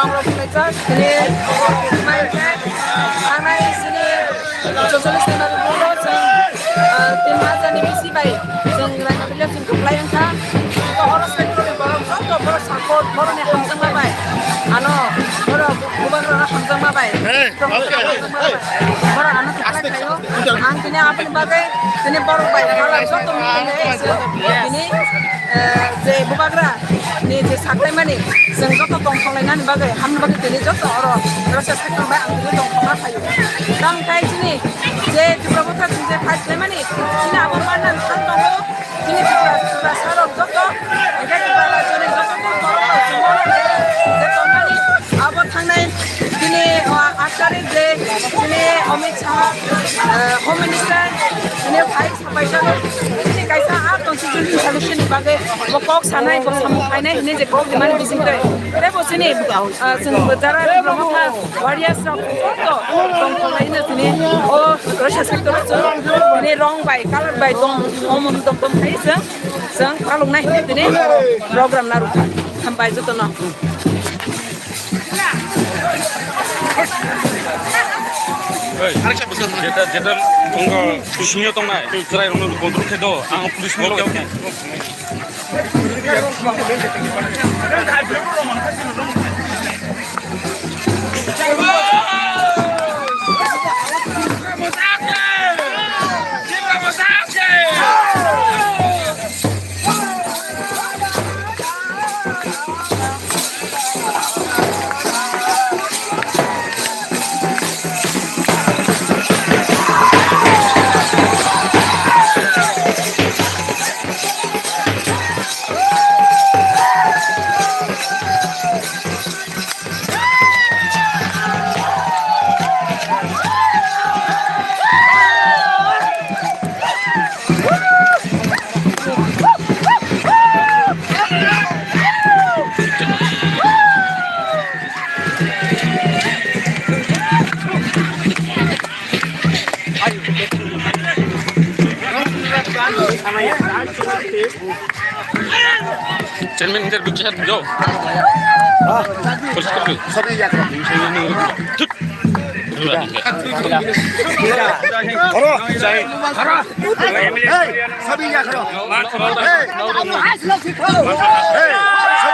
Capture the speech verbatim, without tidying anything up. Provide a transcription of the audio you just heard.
Ang rok khlaijak, tini mai khe, thangnai sini chorchallis ni bagwi bono chwng, ah, tin hajar ni bisi bai chwng Raina Valley o chwng kwplai wngkha. To oro central ni borok joto borok support, borok ni hamjakma bai. Ano, borok bubagra no hamjakma bai. Hey, okay. Borok ano kwplai khaio. Ang tini aboni bagwi tini borok bai khala joto meeting bai tini, eh, je bubagra ni je saklaimani, chwng joto tongthok lainani bagwi, hamni bagwi tini joto oro rasa sector bai ang tini tongthokma phaio. Tang khe chini je Tipra Motha chwng je fight khlaimani, chini abo manna thang tongo, chini Tipra, Tiprasa rok joto, hingke Tipra rajyoni joto borok rok chwng je tongmani, abo thangnai chini, o, aat tarik je chini Amit Shah, eh, Home Minister, chini fight Paisano, chini kaisa a constitution solution ni bagwi bo kok sanai, bo samung khainai hinwi je kok rimani bisingtwi. Tei bo chini, ah, chwng bo jara Tipra Motha warriors rok joto tongthok laino chini o rasa sector o chwng bini rong bai, color bai tong, tong, tong, tong khai chwng, chwng paloknai hinwi tini program narwkha. Hambai jotono. Jeta, jeta, tongo, siniyo tongnai, chwrai rokno control khe do, ang police ni loge. Chairman, interview chat, yo. Koro. Hey, sabi ya koro. Hey. Hey.